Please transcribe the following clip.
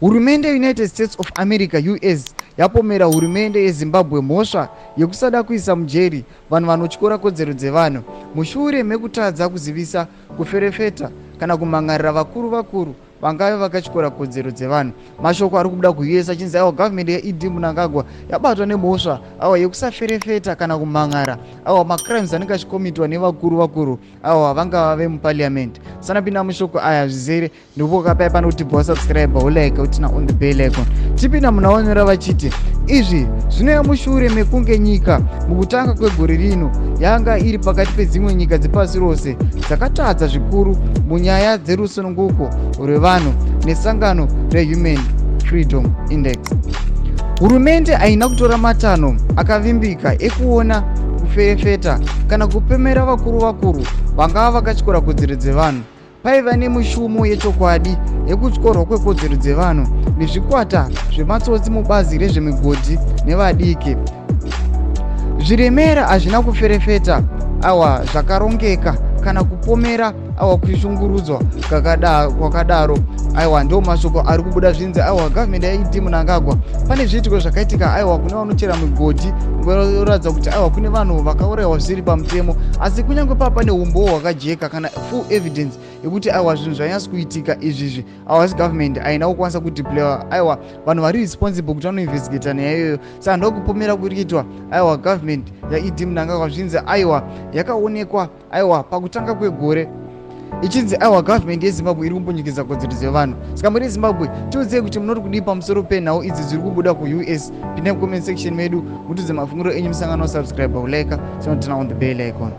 Hurumende yeUnited States of America, US, yapomera hurumende yeZimbabwe mhosva yekusada kuisa mujeri vanhu vanotyora kodzero dzevanhu mushure mekutadza kuzivisa, kuferefeta kana kumhan'arira vakuru vakuru vangave vakatyora kodzero dzevanhu. Mashoko ari kubuda kuUS achinzi aiwa, government yaED Mnangagwa yabatwa nemhosva, aiwa, yekusaferefeta kana kumhan'ara, aiwa, macrimes anenge achikomitwa nevakuru vakuru, aiwa, vangava vemuparliament. Sanapinda mushoko aya zvizere, ndipo paya panoti bva wasubscribe, wolike, uturn on the bell icon. Tipinda munaonyora vachiti izvi zvinouya mushure mekunge nyika mukutanga kwegore rino yanga iri pakati pedzimwe nyika dzepasi rose dzakatadza zvikuru munyaya dzerusununguko rwevanhu nesangano reHuman Freedom Index. Hurumende haina kutora matanho akavimbika ekuona, kuferefeta kana kupemera vakuru vakuru vangava vakatyora kodzero dzevanhu. Paiva nemishumo yechokwadi yekutyorwa kwekodzero dzevanhu nezvikwata zvematsotsi mubazi rezvemigodhi nevadiki. Zviremera hazvina kuferefeta, awa, zvakarongeka kana kupomera, awa, kushungurudzwa kwakadaro. Aiwa, ndo mashoko ari kubuda. Zvinzi, aiwa, government yaED Mnangagwa, pane zviitiko zvakaitika, aiwa, kune vanochera migodhi, kuratidza kuti, aiwa, kune vanhu vakaurayiwa zvisiri pamutemo, asi kunyange paa pane umbowo hwakajeka kana full evidence yekuti, aiwa, zvinhu zvanyatsi kuitika izvizvi, aiwa, asi government haina kukwanisa kudeploya, aiwa, vanhu vari responsible kuti vanoinvestigata nyaya iyoyo. Saka ndokupomera kuri kuitwa, aiwa, government yaED Mnangagwa. Zvinzi, aiwa, yakaonekwa, aiwa, pakutanga kwegore ichinzi, aiwa, government yeZimbabwe iri kumbonyikidza kodzero dzevanhu. Saka muri Zimbabwe, tiudzei kuti munoti kudii pamusoro penhau idzi dziri kubuda kuUS. Pindai mucomment section medu, mutudze mafungiro enyu. Musangano wasubscribe, kulike, turn on the bell icon.